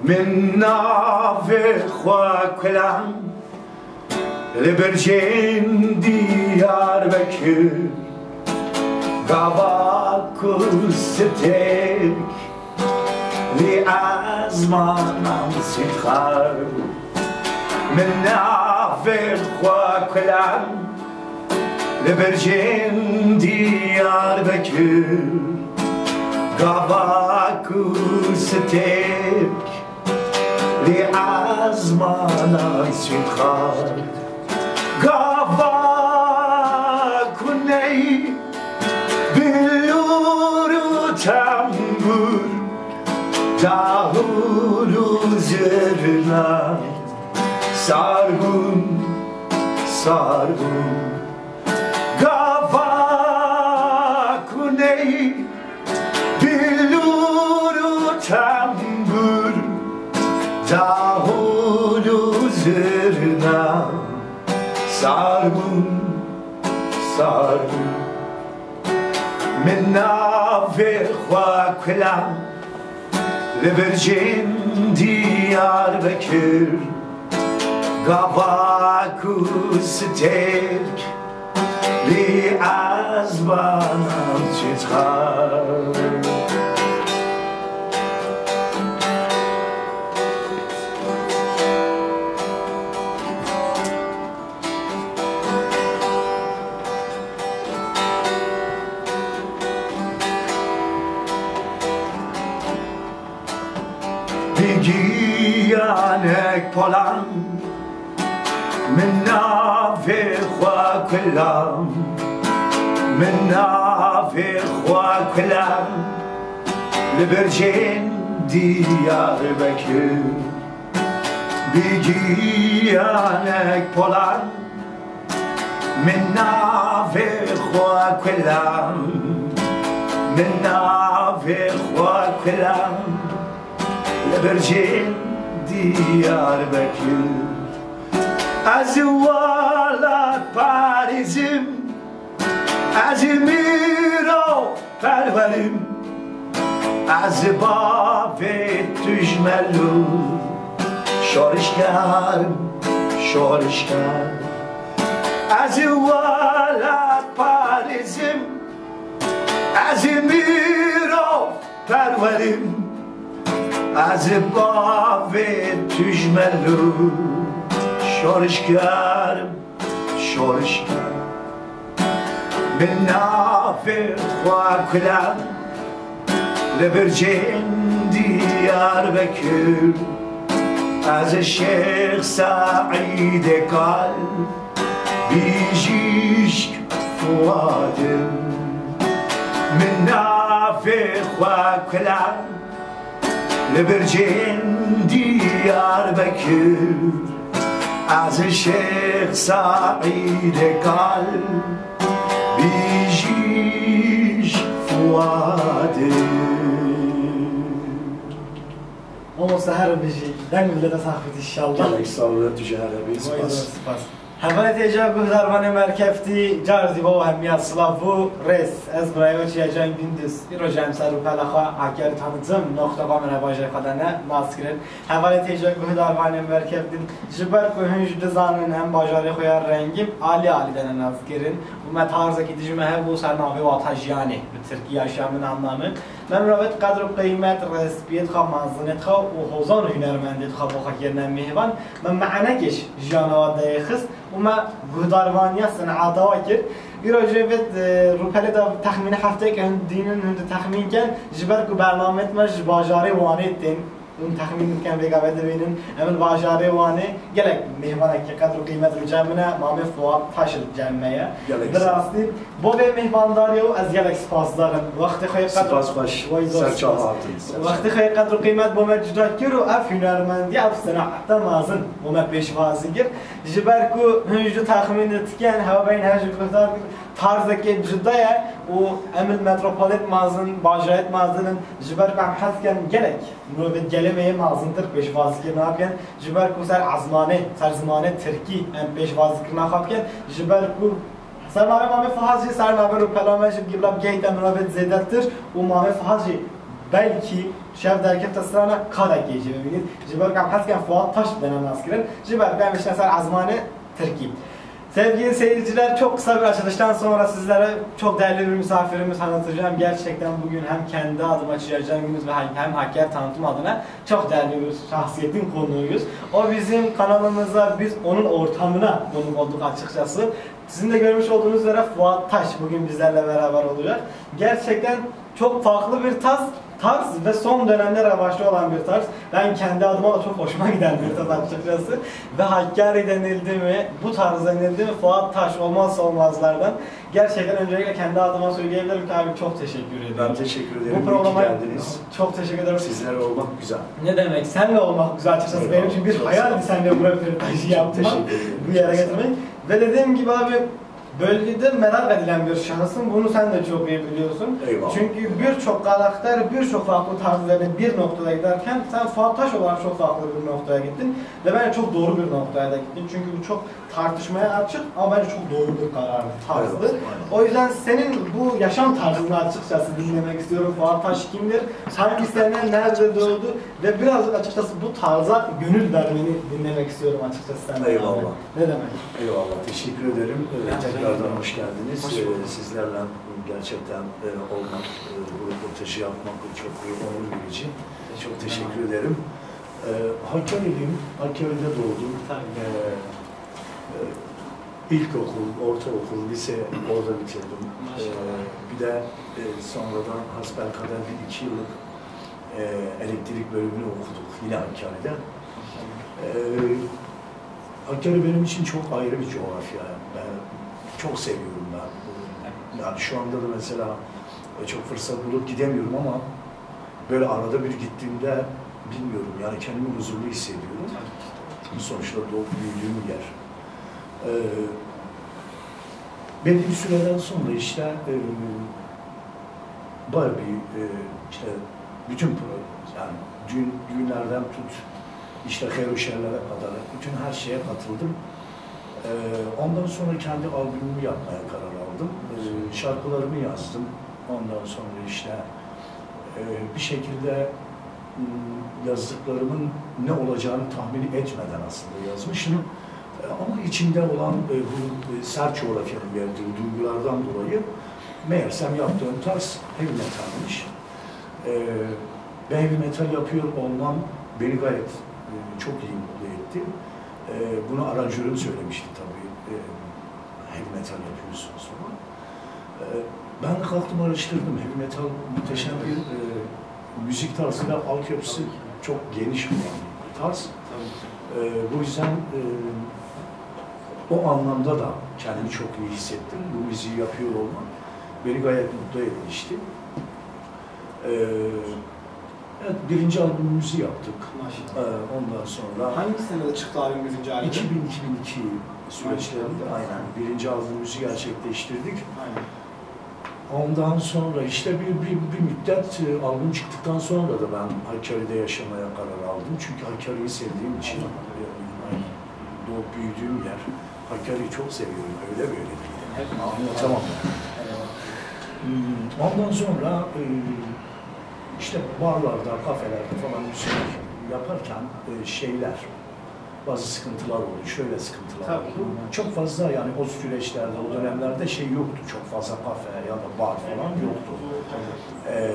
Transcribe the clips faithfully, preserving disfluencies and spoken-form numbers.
Min navê xwe kulam li bircên Diyarbekir, gava ku stêrk li ezmanan sîxar. Min navê xwe kulam li bircên Diyarbekir, gava ku stêrk li ezmanan sîxar. Gava ku ney bilûr û tembûr, dahûr û zirna sar bûn, sar bûn. Gava ku ney bilûr û tembûr, dahûr û zirna sar bûn, sar bûn. Min navê xwe kulam li bircên Diyarbekir, gava ku stêrk li ezmanan çiçar. Bi giyanek polan, min navê xwe kulam, min navê xwe kulam, li bircên Diyarbekir. Bi giyanek polan, min navê xwe kulam, min navê xwe kulam, li bircên Diyarbekir. Ez welatparêzim, ez mirov perwerim, ez bavê tujmel û şorişgerim, şorişger. Ez welatparêzim, ez mirov perwerim, ez bavê tujmel û şorişgerim. Şorişger. Min navê xwe kulam, li bircên Diyarbekir. Ez Şêx Seîdê Kal, Bijîşk Fuadim. Min navê xwe kulam, li bircên Diyarbekir. Ez Şêx Seîdê Kal, Bijîşk Fuadim. Mamoste, her bijî, deng mileta sax bit inşallah. Gelek sağ ol, tu jî her hebî. Spas. Spas. Hevalê têja guhdarvanê merkeftî, car zî bo hemiya silav û rêz. Ez birayê we Çiyacan Gündüz. Îro jî em ser û pela xwe Hakkari tanıtım nokta com re bajarê xwe de ne nas kirin. Hevalê têja guhdarvanê merkeftî, ji ber ku hûn jî dizanin em bajarê xwe ya rengîn alî alî de ne nas kirin û me tarzekî dijme hebû ser navê Wata Jiyanê, bi tirkî yaşamın anlamı. Me mirovêt qedr û qîmet, rêspiyêt xwe, mazinêt xwe û hozan û hunermendêt xwe bo xwe kirine mêvan. Me me'enekê ji jiyana we derêxist û me guhdarvaniya sen'ata we kir. Îro jî vê, e, rûpelê de texmînî hefteyek hûn dînin, hûn dixemînin, ji ber ku bernameyêt me ji bajarê Wanê tên. Hûn texmîn bikin, vêga vedibînin. Em li bajarê Wanê gelek mêvanekî qedr û qîmet li cem min e, Mamê Fuat Taş li cem me ye. Gelek Bi sağ ol. Rastî, bo vê mêvandariyê û ez gelek spasdar im. Wextê xwe yê qedr Spas xweş. Wey zor Ser çava spas. Hatin. Ser Wextê çava. Xwe yê qedr û qîmet bo me cuda kir û ev hunermendiye, ev sen'eta mezin bo me pêşwazî kir. Ji ber ku hûn jî texmîn dikin, hewe beyne hev jî guhdar bîn, tarzekê cuda ye û em li metropolêt mezin, bajarêt mezin in. Ji ber ku em hez dikin gelek mirovê gelê me yê mezintir pêşwazîkirina bikin, ji ber ku ser ezmanê, ser zimanê tirkî em pêşwazîkirina xwe bikin, ji ber ku ser navê Mamê Fuhat jî, ser navê rûpela me jî bila bigihîte mirovêt zêdetir û Mamê Fuhat jî Belkî şev derkefte strana Kada Gece bibînît. Ji ber ku em hez dikin Fuat Taş bi te re nas kirin. Ji ber ku em diçine ser ezmanê Tirkî. Sevgili seyirciler, çok kısa bir açılıştan sonra sizlere çok değerli bir misafirimiz tanıtacağım. Gerçekten bugün hem kendi adıma Çiçek Can Gündüz ve hem Hakkari tanıtım adına çok değerli bir şahsiyetin konuğuyuz. O bizim kanalımıza, biz onun ortamına konuk olduk açıkçası. Sizin de görmüş olduğunuz üzere Fuat Taş bugün bizlerle beraber olacak. Gerçekten çok farklı bir tarz, tarz ve son dönemde revaçta olan bir tarz. Ben kendi adıma da çok hoşuma giden bir tarz açıkçası. Ve Hakkari denildi mi, bu tarz denildi mi Fuat Taş olmazsa olmazlardan. Gerçekten öncelikle kendi adıma söyleyebilirim ki abi çok teşekkür ediyorum. Ben teşekkür ederim. Bu programa İyi ki geldiniz. Çok teşekkür ederim. Sizlerle olmak güzel. Ne demek? Senle olmak güzel açıkçası. Eyvallah. Benim için bir hayaldi seninle bu röportajı yapmak. Bu yere getirmek. Ve dediğim gibi abi, bölgede merak edilen bir şahısın. Bunu sen de çok iyi biliyorsun. Eyvallah. Çünkü birçok karakter, birçok farklı tarz üzerine bir noktada giderken sen Fuat Taş olarak çok farklı bir noktaya gittin. Ve bence çok doğru bir noktaya da gittin. Çünkü bu çok tartışmaya açık ama bence çok doğru bir karardı, tarzdı. Evet, aynen. O yüzden senin bu yaşam tarzını açıkçası dinlemek istiyorum. Fuat Taş kimdir? Hangi sene, nerede doğdu? Ve birazcık açıkçası bu tarza gönül vermeni dinlemek istiyorum açıkçası senden. Eyvallah. Ne demek? Eyvallah, teşekkür ederim. Ee, tekrardan hoş geldiniz. Hoş bulduk. Ee, sizlerle gerçekten e, olmak, e, bu röportajı yapmak çok onur verici. Çok teşekkür ederim. Ee, Hakkari'liyim, Hakkari'de doğdum. Ee, e, ilkokul, ortaokul, lise orada bitirdim. Ee, bir de e, sonradan hasbelkader bir iki yıllık e, elektrik bölümünü okuduk yine Hakkari'de. Ee, Hakkari benim için çok ayrı bir coğrafya. Ben çok seviyorum ben. Yani şu anda da mesela e, çok fırsat bulup gidemiyorum ama böyle arada bir gittiğimde bilmiyorum yani kendimi huzurlu hissediyorum. Sonuçta doğup büyüdüğüm yer. Ee, belli bir süreden sonra işte e, bayağı bir e, işte bütün pro- yani düğün, düğünlerden tut işte hayırlı şeylere kadar bütün her şeye katıldım. Ee, ondan sonra kendi albümümü yapmaya karar aldım. Ee, şarkılarımı yazdım. Ondan sonra işte e, bir şekilde m, yazdıklarımın ne olacağını tahmin etmeden aslında yazmıştım. E, ama içimde olan e, bu e, sert coğrafyanın verdiği duygulardan dolayı meğersem yaptığım tarz heavy metalmiş. E, ve heavy metal yapıyor olmam beni gayet e, çok iyi mutlu etti. E, bunu aranjörüm söylemişti tabii. E, heavy metal yapıyorsunuz falan. E, ben de kalktım araştırdım. Heavy metal muhteşem bir e, müzik tarzı ve altyapısı çok geniş olan bir tarz. E, bu yüzden e, o anlamda da kendimi çok iyi hissettim. Bu müziği yapıyor olmak beni gayet mutlu etmişti. E, Evet, birinci albümümüzü yaptık. Maşallah. Ee, ondan sonra... Hangi senede çıktı albüm, birinci albüm? iki bin iki bin iki süreçlerinde aynen birinci albümümüzü gerçekleştirdik. Aynen. Ondan sonra işte bir, bir, bir müddet e, albüm çıktıktan sonra da ben Hakkari'de yaşamaya karar aldım. Çünkü Hakkari'yi sevdiğim için e, aynen doğup büyüdüğüm yer. Hakkari'yi çok seviyorum. Öyle böyle değil. Anlatamam yani. Hmm, ondan sonra e, işte barlarda, kafelerde falan müzik yaparken e, şeyler, bazı sıkıntılar oldu, şöyle sıkıntılar oldu. Çok fazla yani o süreçlerde, o dönemlerde şey yoktu, çok fazla kafe ya da bar falan yoktu. E,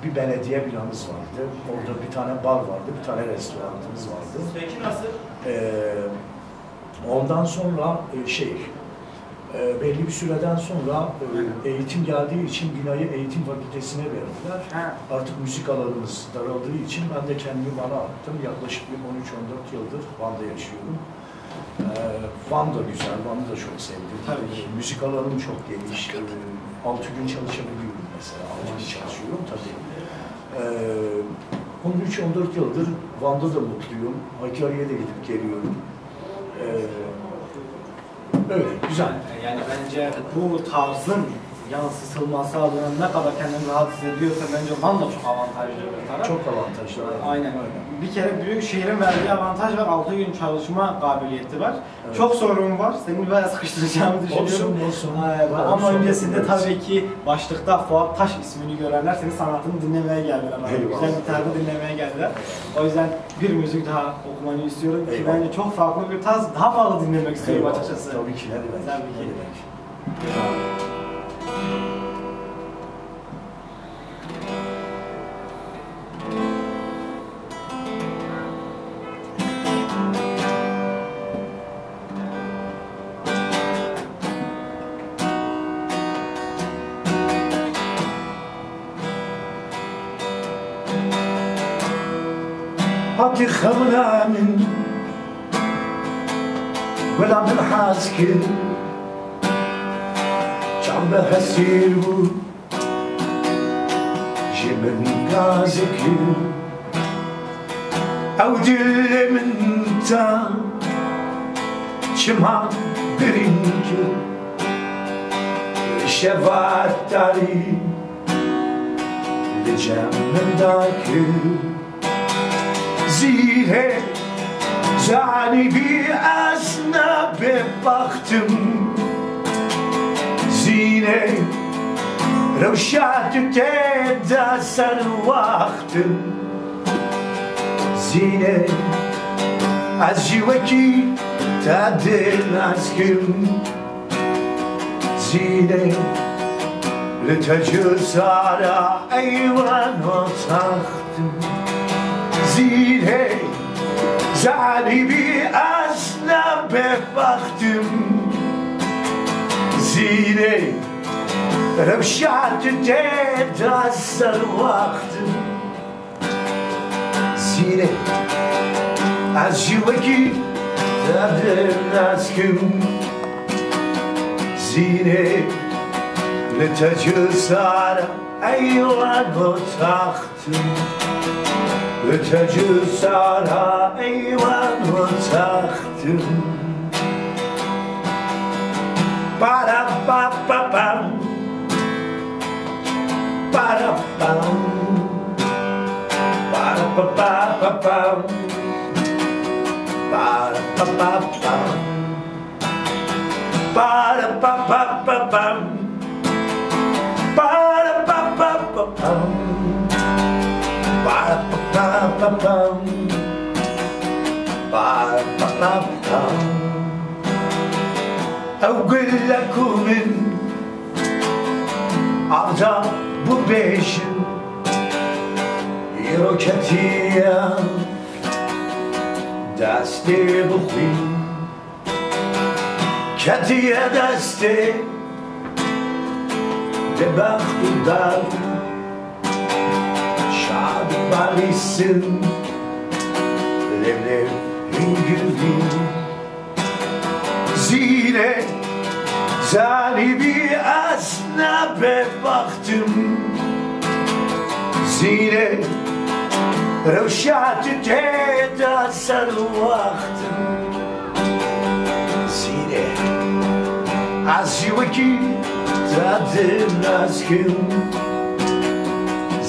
bir belediye binamız vardı, orada bir tane bar vardı, bir tane restoranımız vardı. Peki nasıl? E, Ondan sonra e, şey, e, belli bir süreden sonra e, eğitim geldiği için binayı eğitim fakültesine verdiler. Ha. Artık müzik alanımız daraldığı için ben de kendimi Van'a attım. Yaklaşık bir on üç on dört yıldır Van'da yaşıyorum. E, Van da güzel, Van'ı da çok sevdim. Tabii ki. E, müzik alanım çok geniş. E, altı gün çalışabiliyorum mesela, altı gün çalışıyorum tabii. E, on üç on dört yıldır Van'da da mutluyum. Hakkari'ye de gidip geliyorum. Ee, öyle, güzel. Yani bence bu tarzın yansıtılması adına ne kadar kendini rahat hissediyorsa bence Van da çok avantajlı bir taraf. Çok avantajlı, evet. Aynen. Aynen. Bir kere büyük şehrin verdiği avantaj var. Altı gün çalışma kabiliyeti var. Evet. Çok sorun var. Seni biraz sıkıştıracağımı düşünüyorum. Olsun, olsun. Ee, Var, ama sorun öncesinde yok. tabii ki başlıkta Fuat Taş ismini görenler senin sanatını dinlemeye geldiler. Eyvallah. Güzel gitarını dinlemeye geldiler. O yüzden bir müzik daha okumanı istiyorum ki Eyvallah. bence çok farklı bir tarz, daha fazla dinlemek istiyorum Eyvallah. açıkçası. Tabii ki, ne demek. Tabii ki. Ne demek. Hatî xemla min, gula min hez kir, çav bi hesîr bû, ji min gazikî. Ew dilê min ta çima birîn kir, şeva tarî li cem min dakir. Zînê, zanîbî ez ne bêbext im. Zînê, rewşa tu tê de serwext im. Zînê, ez jî wekî te dê nazikim. Zînê, li te cizara eywan û text im. Zînê, zanîbî ez ne bêbext im. Zînê, rewşa tu tê de serwext im. Zînê, ez jî wekî te dê nazikim. Zînê, li te cizara eywan û text im. Li te cizara eywan û text im. Para pa pa pam. Para pam. Para pa pa pa pam. Para pa pa pam. Para pa pa pa pam. Para pa pa pa pam. Para pa pa pa pam. Para pa pa pam. Ew gule ku min Avda bû bêjin, îro ketiye destê bixwîn. Ketiye destê de bext û dar, şad balîsin, lêv lêv hingivîn. Zînê, zanîbî ez ne bêbext im. Zînê, rewşa tu tê de serwext im. Zînê, ez jî wekî te dê nazikim.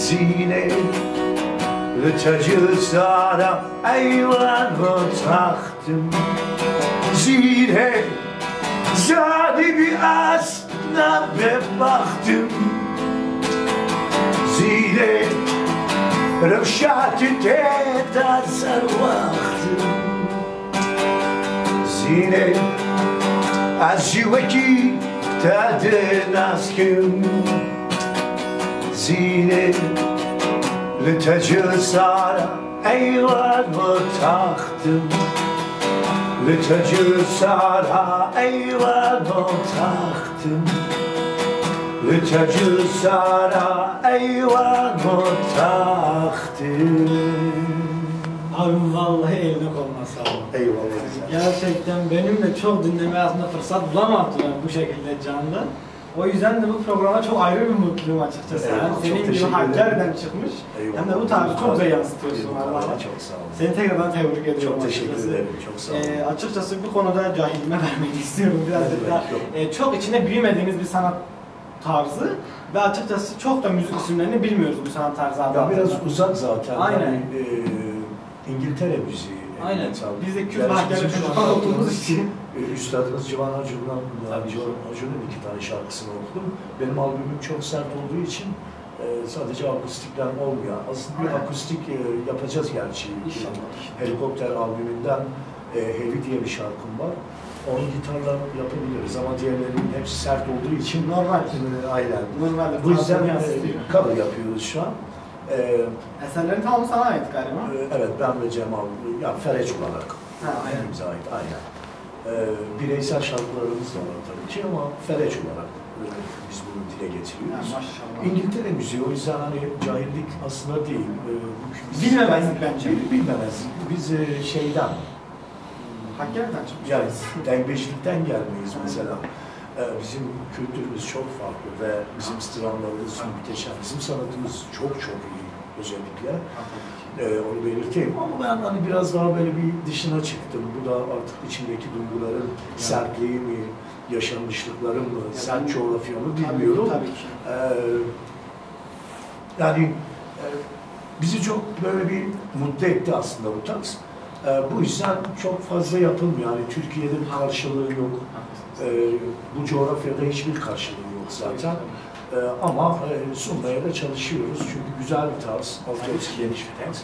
Zînê, li te cizara eywan û text Zînê, zanîbî ez ne bêbext im. Zînê, rewşa tu tê de serwext im. Zînê, ez jî wekî te dê nazikim. Zînê, li te cizara eywan û text im. Li te cizara eywan û text im. Li te cizara eywan û text im. Abim, vallahi eline koluna sağlık. Eyvallah. Gerçekten benim de çok dinlemeye aslında fırsat bulamadım yani bu şekilde canlı. O yüzden de bu programa çok ayrı bir mutluyum açıkçası. Eyvallah, Yani çok senin gibi teşekkür ederim. hakikaten çıkmış. Eyvallah. Hem de bu tarzı çok güzel yansıtıyorsun Eyvallah, vallahi. çok sağ olun. Seni tekrardan tebrik ediyorum Çok teşekkür açıkçası. ederim, çok sağ olun. Ee, açıkçası bu konuda cahilime vermek istiyorum birazcık Ne demek, daha. yok. Ee, çok içinde büyümediğiniz bir sanat tarzı ve açıkçası çok da müzik isimlerini bilmiyoruz bu sanat tarzı adı Ya biraz altında. uzak zaten. Aynen. Hani, e, İngiltere müziği. Aynen. Metal. Biz de Kürt Gerçi Hakkari bizim şu çocuklar an olduğumuz için. E, Üstadımız Civan Acun'dan, Tabii ki. Civan Acun'un iki tane şarkısını okudum. Benim albümüm çok sert olduğu için e, sadece akustikten olmuyor. Aslında bir Aynen. akustik e, yapacağız gerçi. İnşallah. Helikopter albümünden e, Heavy diye bir şarkım var. Onu gitarla yapabiliriz ama diğerlerinin hepsi sert olduğu için Normal. e, aynen. Normalde Bu yüzden tarzını e, yansıtıyor. Cover yapıyoruz şu an. E, Eserlerin tamamı sana ait galiba. e, evet, ben ve Cem abi, ya Fereç olarak Ha, aynen. hepimize ait, aynen. E, bireysel şarkılarımız da var tabii ki ama Fereç olarak e, biz bunu dile Ha, getiriyoruz. maşallah. İngiltere müziği, o yüzden hani cahillik aslında değil. E, bu Bilmemezlik bence. Bil- Bilmemezlik. Biz e, şeyden, Hakkari'den çıkmış. yani dengbejlikten gelmeyiz Evet. mesela. E, bizim kültürümüz çok farklı ve bizim stranlarımız muhteşem. Bizim sanatımız çok çok iyi özellikle. Ha, tabii ki. E, onu belirteyim ama ben hani biraz daha böyle bir dışına çıktım. Bu da artık içimdeki duyguların sertliği mi, yaşanmışlıklarım mı, Ya sert ben- coğrafya mı Tabii, bilmiyorum. tabii ki. E, yani e, bizi çok böyle bir mutlu etti aslında bu tarz. E, bu yüzden çok fazla yapılmıyor. Yani Türkiye'de bir karşılığı yok. Haklısınız. E, bu coğrafyada hiçbir karşılığı yok zaten. E, ama e, sunmaya da çalışıyoruz. Çünkü güzel bir tarz, altyapısı geniş bir tarz.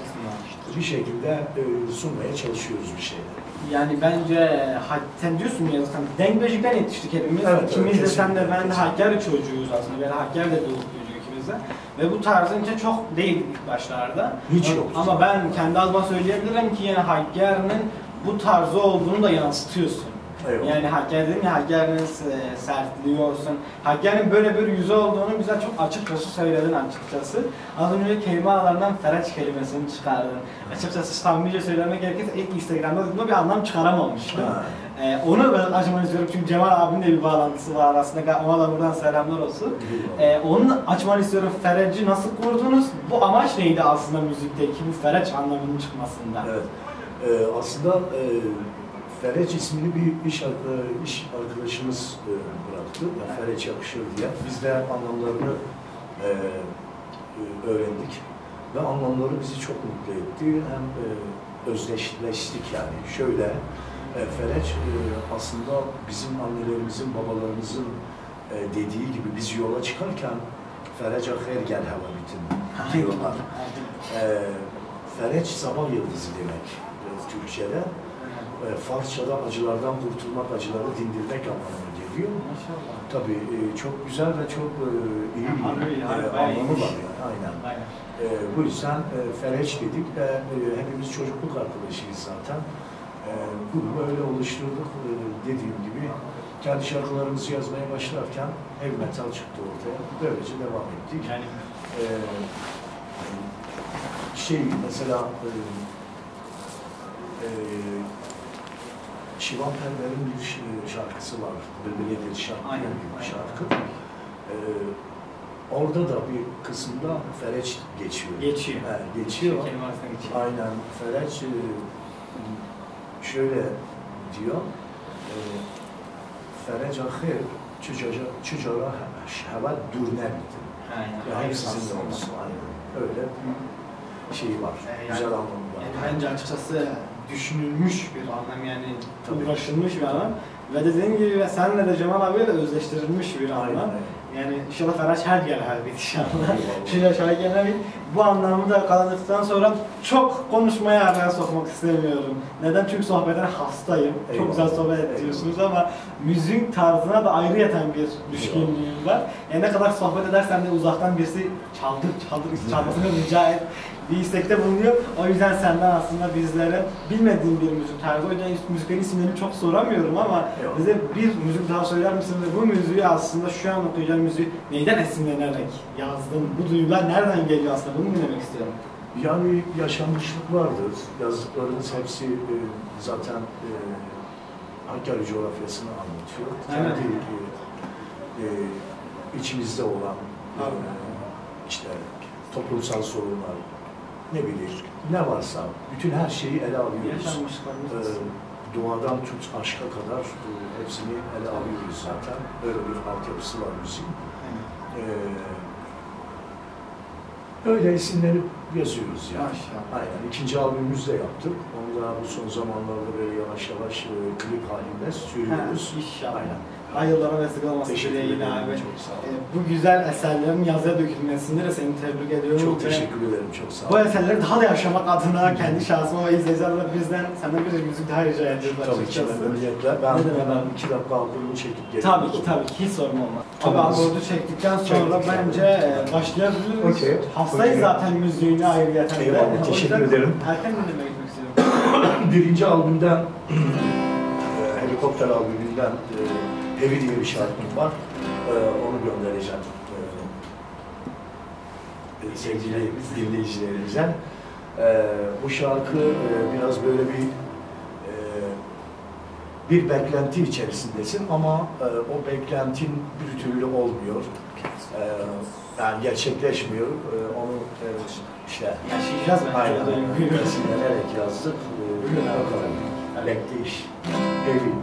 Bir şekilde e, sunmaya çalışıyoruz bir şeyler. Yani bence ha- sen diyorsun ya zaten dengbejlikten yetiştik hepimiz. Evet, evet, İkimiz de sen de kesinlikle, ben de kesinlikle. Hakkari çocuğuyuz aslında. Böyle Hakkari'de doğup büyüdük ikimiz de. Ve bu tarzın içinde çok değildik ilk başlarda. Hiç yoktu. Ama ben kendi adıma söyleyebilirim ki yani Hakkari'nin bu tarzı olduğunu da yansıtıyorsun. Eyvallah. Yani Hakkari dedim ya, Hakkari'nin se- sertliği olsun. Hakkari'nin böyle bir yüzü olduğunu bize çok açıkçası söyledin açıkçası. Az önce kelime aralarından Fereç kelimesini çıkardın. Açıkçası samimice söylemek gerekirse ilk Instagram'da buna bir anlam çıkaramamıştım. Ha. Ee, onu ben açmanı istiyorum çünkü Cemal abinin de bir bağlantısı var arasında. Ona da buradan selamlar olsun. Ee, onu açmanı istiyorum. Ferec'i nasıl kurdunuz? Bu amaç neydi aslında müzikteki bu Fereç anlamının çıkmasında? Evet. Ee, aslında e, Fereç ismini bir iş, ar- e, iş arkadaşımız e, bıraktı. Yani Fereç yakışır diye. Biz de anlamlarını e, e, öğrendik. Ve anlamları bizi çok mutlu etti. Hem e, özdeşleştik yani. Şöyle, e, Fereç e, aslında bizim annelerimizin, babalarımızın e, dediği gibi biz yola çıkarken Fereca her gel hava bitin diyorlar. E, Fereç sabah yıldızı demek e, Türkçe'de. E, Farsça'da acılardan kurtulmak, acıları dindirmek anlamına geliyor. Maşallah. Tabii e, çok güzel ve çok e, iyi bir Harbi, harbi, e, bayağı anlamı iyiymiş. Var yani. Aynen. Aynen. E, bu yüzden e, Fereç dedik ve e, hepimiz çocukluk arkadaşıyız zaten. E, bunu böyle oluşturduk. E, dediğim gibi kendi şarkılarımızı yazmaya başlarken heavy metal çıktı ortaya. Böylece devam ettik. Yani E, şey mesela e, e, Şivan Perver'in bir ş- şarkısı var. Bülbüle Perişan diye Aynen, bir aynen. Şarkı. E, orada da bir kısımda Fereç geçiyor. Geçiyor. He, geçiyor. Kelime arasında geçiyor. Aynen. Fereç e, şöyle diyor. E, Fereç axir çucara, çucara heva dûr nebîtin. Aynen. Ya hep sizinle olsun. Aynen. Öyle bir şeyi var. E, yani- Güzel anlamı var. Yani bence açıkçası düşünülmüş bir anlam yani Tabii. Uğraşılmış bir anlam. Ve dediğim gibi ve senle de Cemal abiyle de özdeştirilmiş bir Aynen, anlam. aynen. Yani inşallah Fereç her yer her bir inşallah. Eyvallah. Şöyle şahit gelmem. Bu anlamı da kazandıktan sonra çok konuşmaya araya sokmak istemiyorum. Neden? Çünkü sohbetine hastayım. Eyvallah. Çok güzel sohbet Eyvallah. ediyorsunuz ama müziğin tarzına da ayrıyeten bir düşkünlüğüm var. Yani ne kadar sohbet edersem de uzaktan birisi çaldır çaldır çalmasını rica et. Bir istekte bulunuyor. O yüzden senden aslında bizlere bilmediğim bir müzik tarzı. O yüzden müziklerin isimlerini çok soramıyorum ama Yok. bize bir müzik daha söyler misin? Ve bu müziği aslında şu an okuyacağım müziği neyden esinlenerek yazdın? Bu duygular nereden geliyor aslında? Bunu dinlemek istiyorum. Yani yaşanmışlıklardır. Yazdıklarımız hepsi e, zaten e, Hakkari coğrafyasını anlatıyor. Aynen. Kendi e, e, içimizde olan e, Abi. işte toplumsal sorunlar, ne bileyim, ne varsa bütün her şeyi ele alıyoruz. Yaşanmışlıklarımız. E, doğadan tut aşka kadar e, hepsini ele alıyoruz zaten. Böyle bir altyapısı var müziğin. Aynen. Ee, öyle esinlenip yazıyoruz yani. Maşallah. Aynen. İkinci albümümüzü de yaptık. Onu da bu son zamanlarda böyle yavaş yavaş, e, klip halinde sürüyoruz. Ha, inşallah. Aynen. Hayırlara vesile olmasın dileğiyle abi. Teşekkür ederim. Çok sağ olun. E, bu güzel eserlerin yazıya dökülmesinde de seni tebrik ediyorum. Çok teşekkür ederim. Çok sağ olun. Bu eserleri daha da yaşamak adına kendi şahsıma ve izleyicilerime bizden senden bir müzik daha rica ediyoruz açıkçası. Tabii ki, memnuniyetle. Ben hemen iki dakika alkolumu çekip geliyorum. Tabii ki, tabii ki. Hiç sorun olmaz. Abi, alkolu çektikten sonra bence, e, başlayabiliriz. Okey. Hastayız zaten müziğine ayrıyeten de. Eyvallah, teşekkür ederim. O yüzden erken gündeme gitmek istiyorum. Birinci albümden, e, Helikopter albümünden, e, Heavy diye bir şarkım var. E, onu göndereceğim, e, sevgili dinleyicilerimize. E, bu şarkı, e, biraz böyle bir, e, bir beklenti içerisindesin ama, e, o beklentin bir türlü olmuyor. E, yani gerçekleşmiyor. E, onu, e, işte yaşayacağız bence. Aynen. Esinlenerek yazdık. E, bakalım. Bekleyiş. Heavy.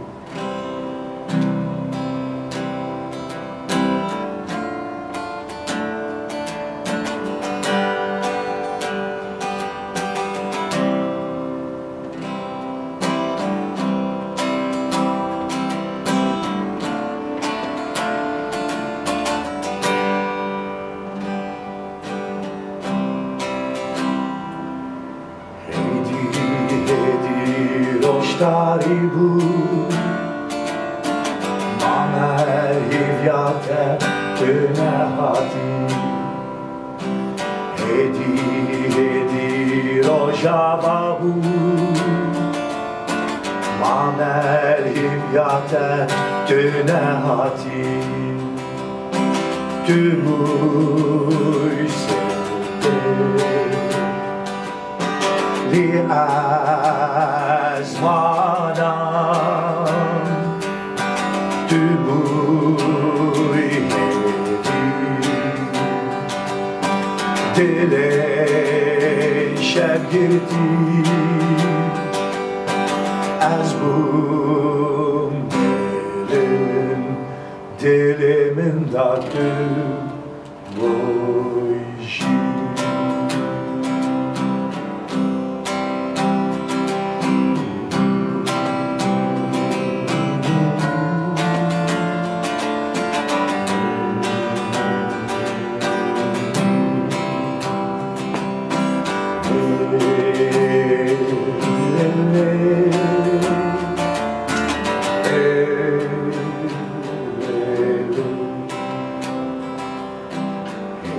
Hêdî, hêdî roj tarî bû, mame hêviya te tu nehatî. Hêdî, hêdî rojava bû, mame hêviya te tu nehatî. Tu bûyî sêr. Lê ez manam, tu bûyî hêdî. Dilê şevgirtî, ez bûm mirin, dilê min da tu bûyî.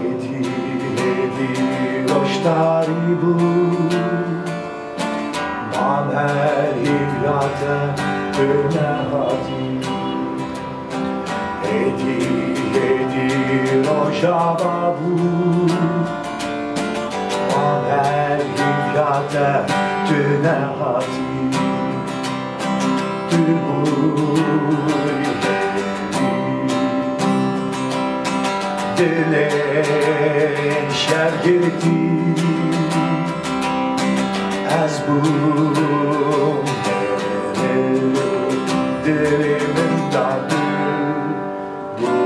Hêdî, hêdî roj tarî bû, mame hêviya te tu nehatî. Hêdî, hêdî rojava bû, mame hêviya te tu nehatî. Tu bûyî hêdî, dilê şevgirtî, ez bûm mirin, dilê min da tu bûyî.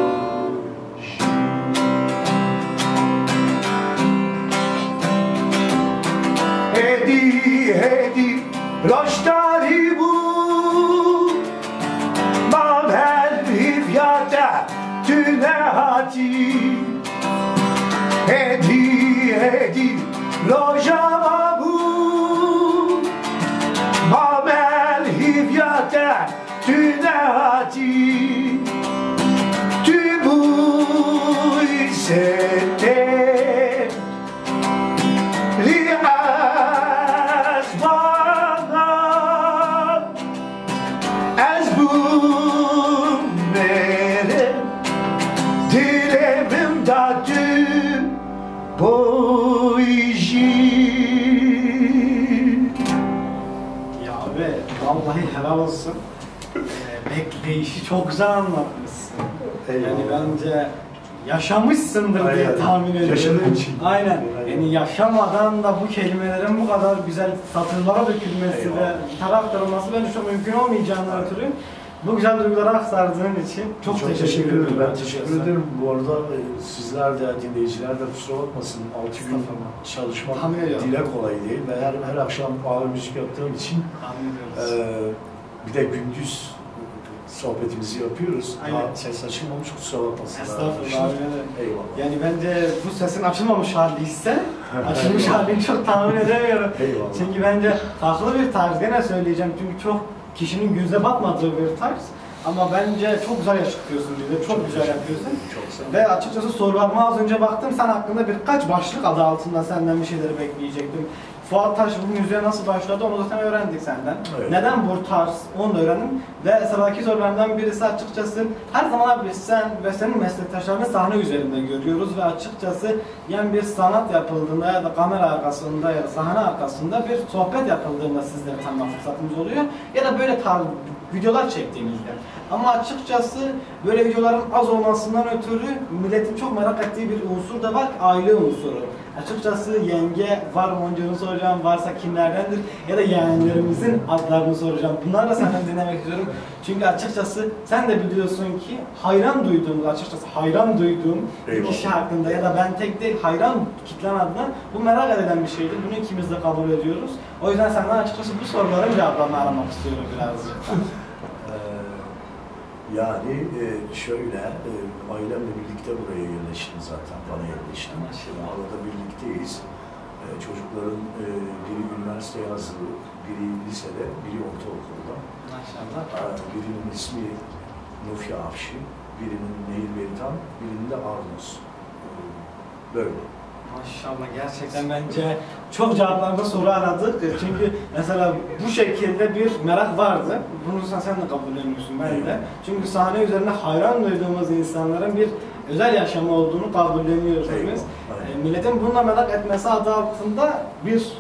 Hêdî, hêdî roj tarî bû, mame hêviya te tu nehatî. Hêdî, hêdî rojava bû, mame hêviya te tu nehatî. Tu bûyî sêr tê. Lê ez manam, ez bûm mirin, dilê min da tu bûyî jî. Ya abi, vallahi helal olsun. Ee, bekleyişi çok güzel anlatmışsın. Eyvallah. Yani bence yaşamışsındır diye tahmin ediyorum. Aynen. Yaşadığın için. Aynen. Yani yaşamadan da bu kelimelerin bu kadar güzel satırlara dökülmesi ve gitara aktarılması bence çok mümkün olmayacağından ötürü Bu güzel duyguları aktardığın için çok, Çok teşekkür, teşekkür ederim. ediyorum Ben açıkçası. Teşekkür ederim. Bu arada e, sizler de dinleyiciler de kusura bakmasın. Altı gün Estağfurullah. Çalışmak Tahmin ediyorum. dile kolay değil ve her, her akşam ağır müzik yaptığım için Tahmin ediyoruz. e, bir de gündüz sohbetimizi yapıyoruz. Aynen. Daha ses açılmamış, kusura bakmasınlar. Estağfurullah, öyle de. Eyvallah. Yani bence bu sesin açılmamış hali ise açılmış halini çok tahmin edemiyorum. Eyvallah. Çünkü bence farklı bir tarz, gene söyleyeceğim çünkü çok kişinin göze batmadığı bir tarz. Ama bence çok güzel yaşatıyorsun bizi, çok güzel yapıyorsun. Çok sağ ol. Ve açıkçası sorularıma az önce baktım, sen hakkında birkaç başlık adı altında senden bir şeyleri bekleyecektim. Fuat Taş bu müziğe nasıl başladı, onu zaten öğrendik senden. Evet. Neden bu tarz, onu da öğrendim. Ve sıradaki sorularımdan birisi, açıkçası her zaman abi sen ve senin meslektaşlarını sahne üzerinde görüyoruz ve açıkçası yani bir sanat yapıldığında ya da kamera arkasında ya da sahne arkasında bir sohbet yapıldığında sizleri tanıma fırsatımız oluyor. Ya da böyle tarz videolar çektiğimizde. Ama açıkçası böyle videoların az olmasından ötürü milletin çok merak ettiği bir unsur da var ki, aile unsuru. Açıkçası yenge var mı, onu soracağım, varsa kimlerdendir ya da yeğenlerimizin adlarını soracağım. Bunları da senden dinlemek istiyorum. Çünkü açıkçası sen de biliyorsun ki hayran duyduğumuz, açıkçası hayran duyduğum bir Eyvallah. kişi hakkında ya da ben tek değil, hayran kitlen adına bu merak edilen bir şeydir. Bunu ikimiz de kabul ediyoruz. O yüzden senden açıkçası bu soruların cevaplarını aramak istiyorum birazcık. Ee, Yani e, şöyle, e, ailemle birlikte buraya yerleştim zaten, Van'a yerleştim. Maşallah. Arada birlikteyiz. E, çocukların e, biri üniversite hazırlığı, biri lisede, biri ortaokulda. Maşallah. E, birinin ismi Nufi Avşin, birinin Nehir Beritan, birinin de Arnus. E, Böyle. Maşallah, gerçekten bence çok cevaplarda soru aradık. Çünkü mesela bu şekilde bir merak vardı. Bunu sen, sen de kabulleniyorsun, ben de. Eyvallah. Çünkü sahne üzerinde hayran duyduğumuz insanların bir özel yaşamı olduğunu kabulleniyoruz Eyvallah, biz. aynen. E, milletin bununla merak etmesi adı altında bir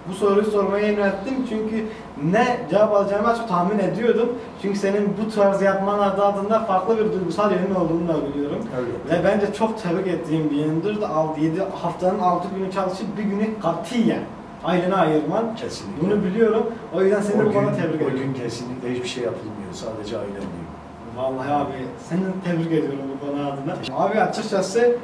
bu soruyu sormaya yönelttim. Çünkü ne cevap alacağımı az çok tahmin ediyordum. Çünkü senin bu tarz yapman adı altında farklı bir duygusal yönün olduğunu da biliyorum. Öyle. Ve bence çok tebrik ettiğim bir yönüdür. Al- yedi, haftanın altı günü çalışıp bir günü katiyen ailene ayırman. Kesinlikle. Bunu biliyorum. O yüzden seni O bu konuda gün, tebrik o ediyorum. gün kesinlikle hiçbir şey yapılmıyor. Sadece ailemleyim. Vallahi abi, seni tebrik ediyorum bu konu adına. Abi, açıkçası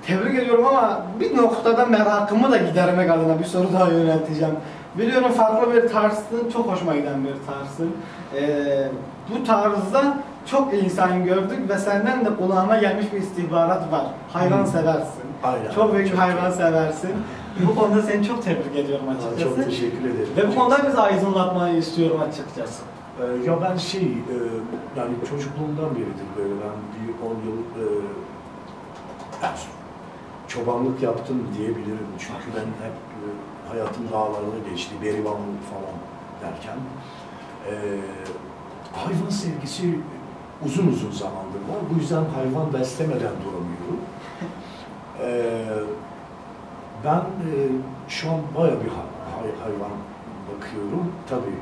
tebrik ediyorum ama bir noktada merakımı da gidermek adına bir soru daha yönelteceğim. Biliyorum, farklı bir tarzsın, çok hoşuma giden bir tarzsın. Ee, bu tarzda çok insan gördük ve senden de kulağıma gelmiş bir istihbarat var. Hayvan Hmm. seversin. Aynen. Çok büyük bir Çok hayvan iyi. seversin. Bu konuda seni çok tebrik ediyorum Aa, açıkçası. Çok teşekkür ederim. Ve bu konuda bizi aydınlatmanı istiyorum açıkçası. Ee, Ya ben şey, e, yani çocukluğumdan beridir böyle, ben bir on yıl e, çobanlık yaptım diyebilirim. Çünkü ben hep e, hayatım dağlarda geçti, Berivanlık falan derken. E, Hayvan sevgisi uzun uzun zamandır var. Bu yüzden hayvan beslemeden duramıyorum. E, Ben e, şu an baya bir ha- hay- hayvan bakıyorum. Tabii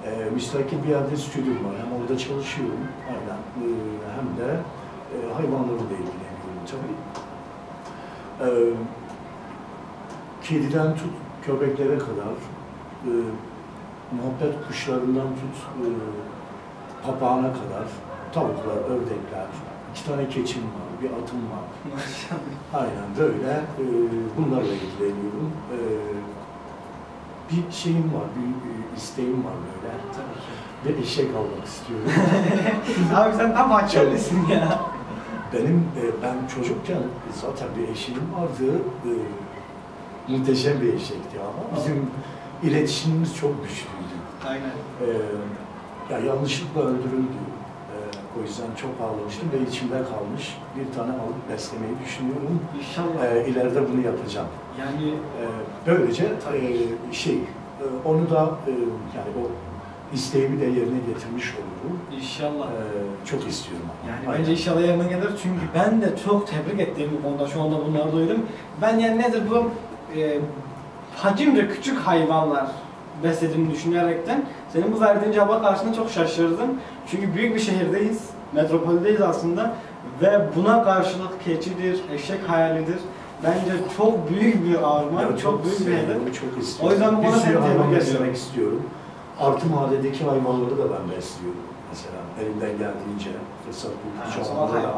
e, müstakil bir yerde stüdyom var. Hem orada çalışıyorum aynen. E, hem de e, hayvanlarımla ilgileniyorum tabii. E, Kediden tut köpeklere kadar, e, muhabbet kuşlarından tut e, papağana kadar, tavuklar, ördekler, iki tane keçim var, bir atım var. Maşallah. Aynen böyle. Ee, bunlarla ilgileniyorum. Ee, bir şeyim var, bir e, isteğim var böyle. Tabii ki. Bir eşek almak istiyorum. Abi, sen tam Hakkari'lisin ya. Benim e, ben çocukken zaten bir eşeğim vardı. Ee, muhteşem bir eşekti ama bizim iletişimimiz çok güçlüydü. Aynen. Ee, Ya yanlışlıkla öldürüldü. Ee, o yüzden çok ağlamıştım ve içimde kalmış. Bir tane alıp beslemeyi düşünüyorum. İnşallah. Ee, ileride bunu yapacağım. Yani Ee, böylece e, şey, e, onu da e, yani o isteğimi de yerine getirmiş olurum. İnşallah. Ee, çok istiyorum ama. Yani Aynen. Bence inşallah yerine gelir, çünkü ben de çok tebrik ettiğim bu konuda şu anda bunları duydum. Ben yani nedir bu e, hacimce küçük hayvanlar beslediğini düşünerekten senin bu verdiğin cevaba karşısında çok şaşırdım. Çünkü büyük bir şehirdeyiz, metropoldeyiz aslında ve buna karşılık keçidir, eşek hayalidir. Bence çok büyük bir armağan, Ya çok büyük bir hedef. seviyorum, çok istiyorum. O yüzden bu Bir konuda sürü seni hayvan tebrik beslemek ediyorum. istiyorum. Artı mahalledeki hayvanları da ben besliyorum. Mesela elimden geldiğince fırsat buldukça onlara da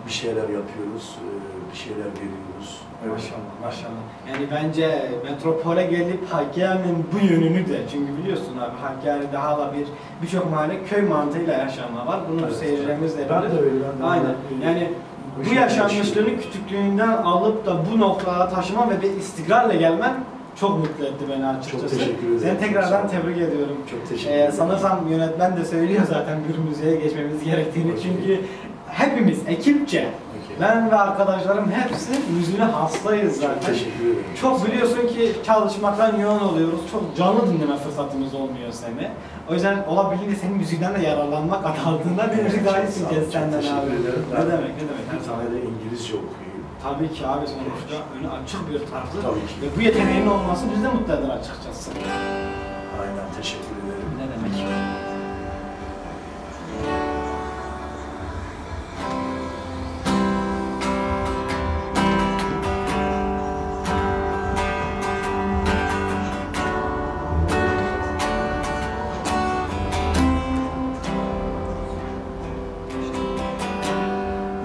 bir şeyler yapıyoruz, e, bir şeyler veriyoruz. Öyle. Maşallah, maşallah. Yani bence metropole gelip Hakkari'nin bu yönünü de, çünkü biliyorsun abi, Hakkari'de hala bir birçok mahalle köy mantığıyla yaşama var. Bunu Evet. Seyircilerimiz de Ben bilir. de öyle, ben de Aynen. öyle. Yani Bu bu şekilde yaşanmışlığını küçüklüğünden alıp da bu noktada taşıman ve bir istikrarla gelmen çok mutlu etti beni açıkçası. Çok teşekkür ederim. Seni Çok tekrardan sağ olun. Tebrik ediyorum. Çok teşekkür Ee, ederim. Sanırsam yönetmen de söylüyor zaten bir müziğe geçmemiz gerektiğini. Okey. Çünkü hepimiz ekipçe, Okey. ben ve arkadaşlarım hepsi müziğine hastayız zaten. Çok teşekkür ederim. Çok biliyorsun ki çalışmaktan yoğun oluyoruz. Çok canlı dinleme fırsatımız olmuyor seni. O yüzden olabildiğince senin müziğinden de yararlanmak adı altında bir müzik daha Çok istedim sağ olun, çok senden teşekkür abi. ederim. Ne Ben demek, ne demek. Her Bir zaman. tane de İngilizce okuyayım. Tabii ki abi, sonuçta önü açık bir tarzı. Tabii ki. Ve bu yeteneğin olması bizi de mutlu eder açıkçası. Aynen, teşekkür ederim. Ne demek?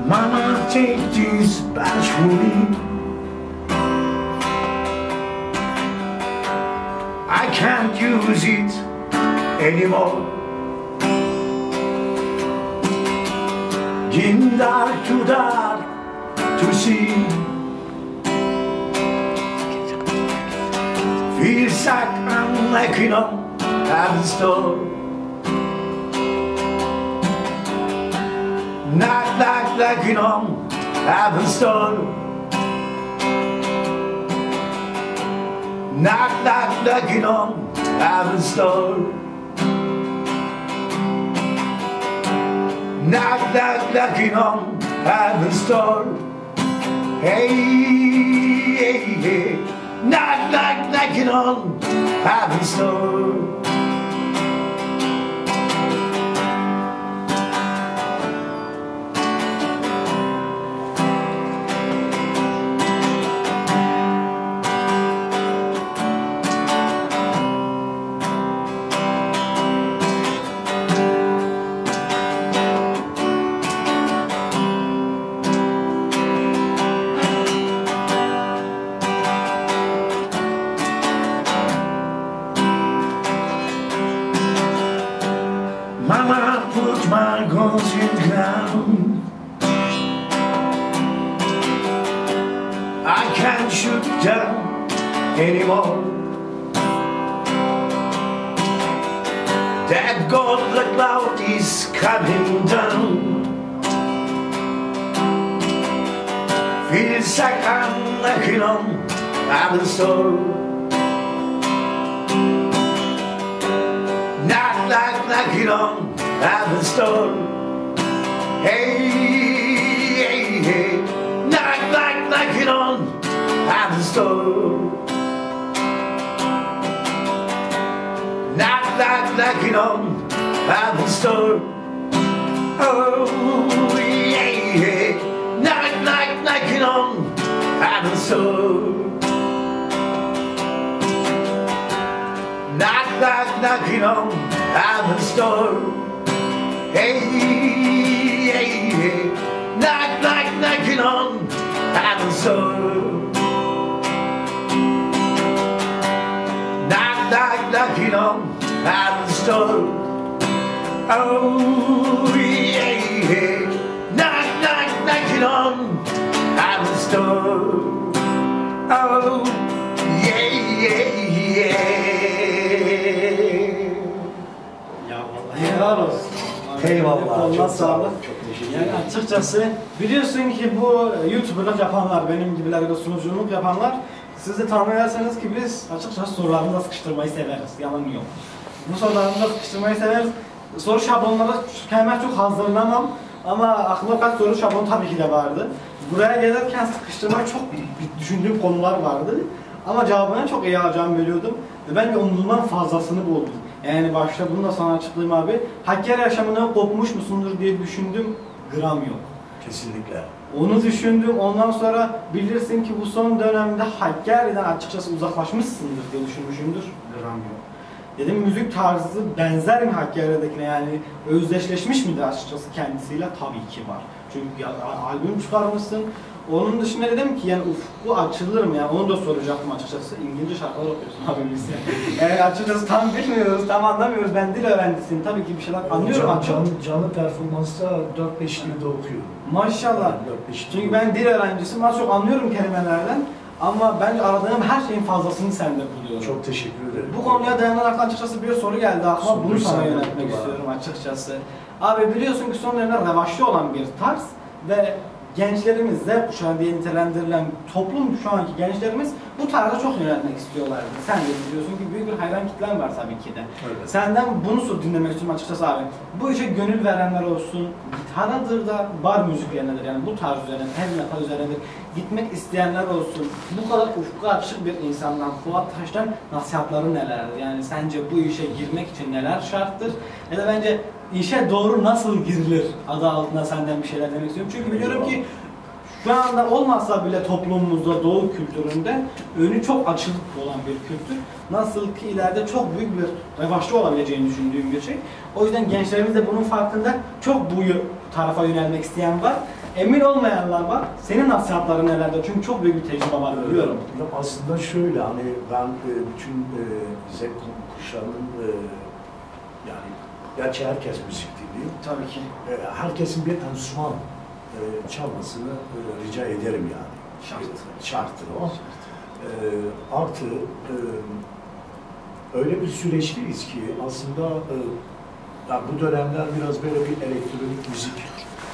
Mama, take this badge for me. I can't use it anymore. Din dar to dar to see. Feels like I'm knocking on heaven's door. Knock, knock, knocking on heaven's door. Knock, knock, knocking on heaven's door. Knock, knock, knocking on heaven's door. Hey, hey, hey. Knock, knock, knocking on heaven's door. Mama, put my guns in the ground. I can't shoot them anymore. That god, the cloud is coming down. Feels like I'm knocking on heaven's door. Knock, knock, knocking on heaven's door. Hey, hey, hey. Knock, knock, knocking on heaven's door. Knock, knock, knocking on heaven's door. Oh, yeah, yeah. Knock, knock, knocking on heaven's door. Knock, knock, knocking on heaven's door. Hey, hey, hey. Knock, knock, knocking on heaven's door. Knock, knock, knocking on heaven's door. Oh, yeah, yeah. Knock, knock, knocking on heaven's door. Oh, yeah, yeah, yeah. Ya vallahi helal olsun. Eyvallah, Koluna çok sağ sağlık. olun, çok teşekkür Yani ederim. açıkçası biliyorsun ki bu YouTuber'lık yapanlar, benim gibiler de sunuculuk yapanlar, siz de tahmin ederseniz ki biz açıkçası sorularımızda sıkıştırmayı severiz. Yalan yok. Bu sorularımızda sıkıştırmayı severiz. Soru şablonları kendime çok hazırlamam ama aklımda kaç soru şablonu tabii ki de vardı. Buraya gelirken sıkıştırmayı çok düşündüğüm konular vardı. Ama cevabını çok iyi alacağımı biliyordum. Ve ben de onun bundan fazlasını buldum. Yani başta bunu da sana açıklayayım abi. Hakkari yaşamından kopmuş musundur diye düşündüm. Gram yok. Kesinlikle. Onu düşündüm. Ondan sonra bilirsin ki bu son dönemde Hakkari'den açıkçası uzaklaşmışsındır diye düşünmüşümdür. Gram yok. Dedim, müzik tarzı benzer mi Hakkari'dekine, yani özdeşleşmiş midir açıkçası kendisiyle? Tabii ki var. Çünkü bir al-, albüm çıkarmışsın. Onun dışında dedim ki yani ufku açılır mı? Yani onu da soracaktım açıkçası. İngilizce şarkılar okuyorsun abi biz. Yani açıkçası tam bilmiyoruz, tam anlamıyoruz. Ben dil öğrencisiyim. Tabii ki bir şeyler anlıyorum. Can, can, canlı performansta dört beş dilde okuyorum. Maşallah. Dört beş dilde. Çünkü ben dil öğrencisiyim. Az çok anlıyorum kelimelerden. Ama bence aradığım her şeyin fazlasını sende buluyorum. Çok teşekkür ederim. Bu konuya dayanarak açıkçası bir soru geldi aklıma. Bunu sana yöneltmek istiyorum açıkçası. Abi biliyorsun ki son dönemde revaçta olan bir tarz ve gençlerimiz, Z kuşağı diye nitelendirilen toplum, şu anki gençlerimiz bu tarza çok yönelmek istiyorlardı. Sen de biliyorsun ki büyük bir hayran kitlen var tabii ki de. Öyle. Senden bunu sor-, dinlemek istiyorum açıkçası abi. Bu işe gönül verenler olsun, gitardır da bar müziklerinedir, yani bu tarz üzerine, heavy metal üzerinedir, gitmek isteyenler olsun, bu kadar ufku açık bir insandan, Fuat Taş'tan nasihatları nelerdir? Yani sence bu işe girmek için neler şarttır? Ya da bence işe doğru nasıl girilir adı altında senden bir şeyler demek istiyorum. Çünkü biliyorum ki şu anda olmasa bile toplumumuzda, doğu kültüründe önü çok açık olan bir kültür. Nasıl ki ileride çok büyük bir revaçta olabileceğini düşündüğüm bir şey. O yüzden gençlerimiz de bunun farkında, çok bu yö-, tarafa yönelmek isteyen var. Emin olmayanlar var. Senin nasihatların nelerdir? Çünkü çok büyük bir tecrübe var, biliyorum. Ee, aslında şöyle, hani ben, e, bütün, e, Z kuşağının, e, yani gerçi herkes müzik dinliyor. Tabii ki. E, herkesin bir enstrüman, e, çalmasını, e, rica ederim yani. Şart. Şarttır o. Şart. E, artı, e, öyle bir süreçteyiz ki aslında, e, ya bu dönemler biraz böyle bir elektronik müzik,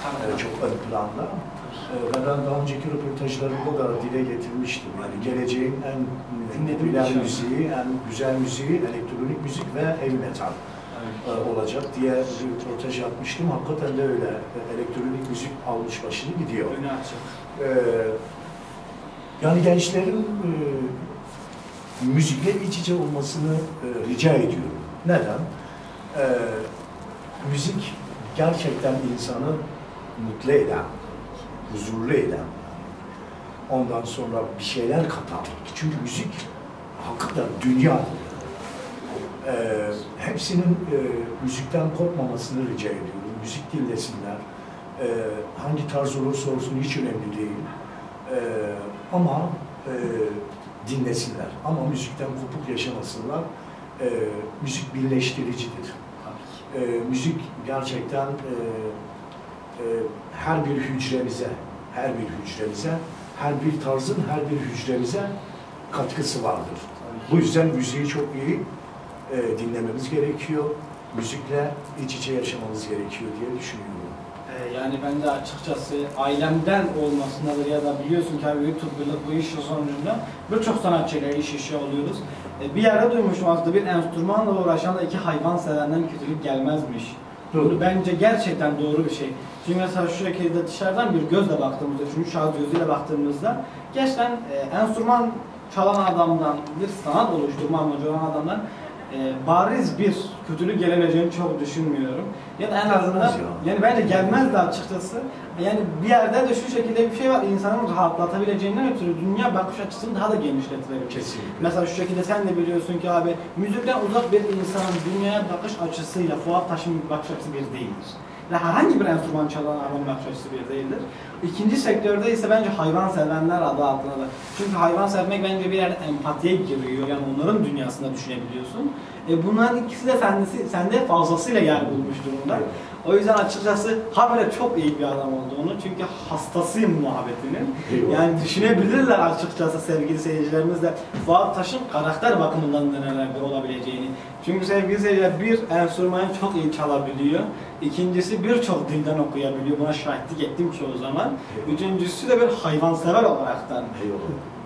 e, çok ön planda. E, ve ben daha önceki röportajlarımda da dile getirmiştim. Yani geleceğin en popüler müziği, en güzel müziği elektronik müzik ve heavy metal, e, olacak diye bir röportaj yapmıştım. Hakikaten de öyle. E, elektronik müzik almış başını gidiyor. Önü açık. E, yani gençlerin, e, müzikle iç içe olmasını, e, rica ediyorum. Neden? E, müzik gerçekten insanı mutlu eden, huzurlu eden, ondan sonra bir şeyler katan. Çünkü müzik hakikaten dünya. E, hepsinin, e, müzikten kopmamasını rica ediyorum. Müzik dinlesinler. E, hangi tarz olursa olsun hiç önemli değil. E, ama, e, dinlesinler. Ama müzikten kopuk yaşamasınlar. E, müzik birleştiricidir. E, müzik gerçekten, e, e, her bir hücremize, her bir hücremize, her bir tarzın her bir hücremize katkısı vardır. Bu yüzden müziği çok iyi, e, dinlememiz gerekiyor. Müzikle iç içe yaşamamız gerekiyor diye düşünüyorum. Ee, yani ben de açıkçası ailemden olmasındadır ya da biliyorsun ki abi YouTuber'lık bu iş sonucunda birçok sanatçıyla iş işe oluyoruz. Ee, bir yerde duymuştum aslında, bir enstrümanla uğraşan da iki hayvan sevenden kötülük gelmezmiş. Bunu bence gerçekten doğru bir şey. Çünkü mesela şu şekilde dışarıdan bir gözle baktığımızda, üçüncü şahıs gözüyle baktığımızda gerçekten, e, enstrüman çalan adamdan, bir sanat oluşturma amacı olan adamdan, e, bariz bir kötülük gelemeyeceğini çok düşünmüyorum. Ya da en azından, yani bence gelmez de açıkçası. Yani bir yerde de şu şekilde bir şey var, insanın rahatlatabileceğinden ötürü dünya bakış açısını daha da genişletilebilir. Kesinlikle. Mesela şu şekilde sen de biliyorsun ki abi, müzikten uzak bir insanın dünyaya bakış açısıyla Fuat Taş'ın bakış açısı bir değildir. Ve herhangi bir enstrüman çalan adamın bakış açısı bir değildir. İkinci sektörde ise bence hayvan sevenler adı altında da. Çünkü hayvan sevmek bence bir yerde empatiye giriyor. Yani onların dünyasında düşünebiliyorsun. E, bunların ikisi de sendesi, sende fazlasıyla yer bulmuş durumda. Evet. O yüzden açıkçası habire çok iyi bir adam olduğunu, çünkü hastasıyım muhabbetinin. Eyvallah. Yani düşünebilirler açıkçası sevgili seyircilerimiz de Fuat Taş'ın karakter bakımından da neler olabileceğini. Çünkü sevgili seyirciler, bir, enstrümanı çok iyi çalabiliyor. İkincisi, birçok dilden okuyabiliyor. Buna şahitlik ettim çoğu zaman. Eyvallah. Üçüncüsü de bir hayvansever olaraktan. Eyvallah.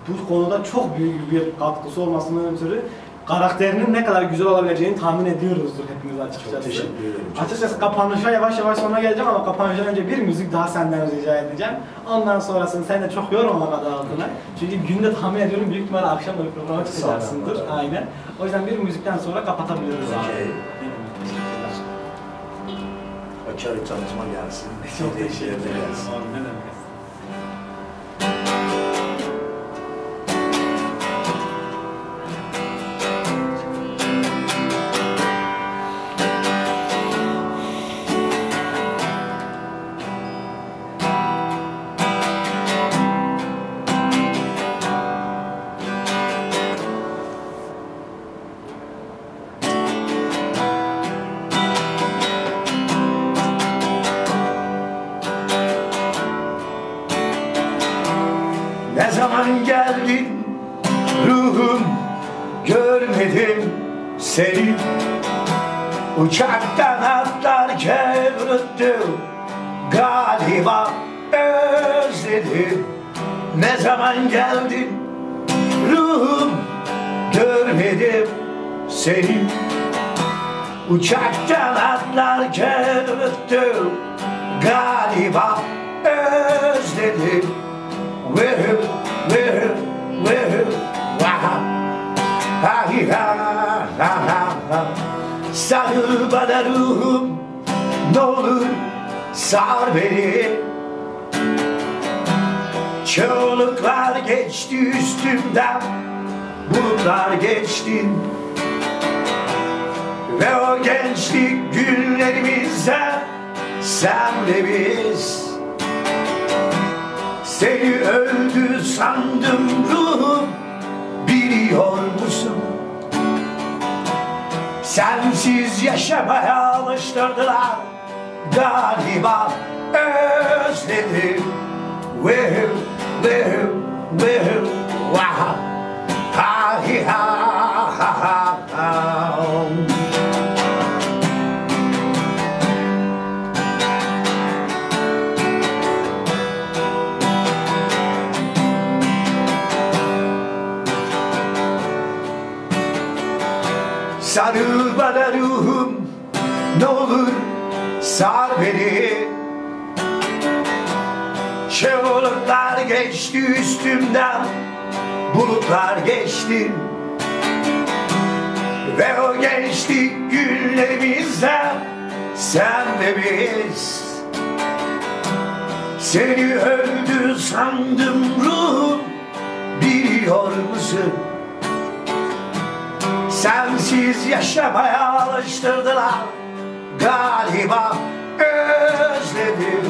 Bu konuda çok büyük bir katkısı olmasından ötürü karakterinin ne kadar güzel olabileceğini tahmin ediyoruzdur hepimiz açıkçası. Çok teşekkür ederim. Çok sağ olun. Açıkçası kapanışa yavaş yavaş sonuna geleceğim ama kapanıştan önce bir müzik daha senden rica edeceğim. Ondan sonrasını sen de çok yormamak adı altına. Çünkü günde tahmin ediyorum büyük ihtimalle akşam da bir programa çıkacaksındır. Sağ olun. Aynen. O yüzden bir müzikten sonra kapatabiliriz abi. Okey. Açar çatışma gelsin. Çok teşekkür ederim. Gelsin. Abi, ne demek? Ruhum, görmedim seni. Uçaktan atlarken unuttum. Galiba özledim. Ne zaman geldin? Ruhum, görmedim seni. Uçaktan atlarken unuttum. Galiba özledim. Woohoo, woohoo, woohoo, waha. Ha hi ha, ha ha ha. Sarıl bana ruhum, ne olur sar beni. Çığlıklar geçti üstümden, bulutlar geçti. Ve o gençlik günlerimizde senle biz. Seni öldü sandım ruhum, biliyor musun? Sensiz yaşamaya alıştırdılar. Galiba özledim. Woohoo, woohoo, woohoo, waha. Ha hi ha, ha ha ha. Sarıl bana ruhum, ne olur sar beni. Çığlıklar geçti üstümden, bulutlar geçti. Ve o gençlik günlerimizde sen ve biz. Seni öldü sandım ruhum, biliyor musun? Sensiz yaşamaya alıştırdılar. Galiba özledim.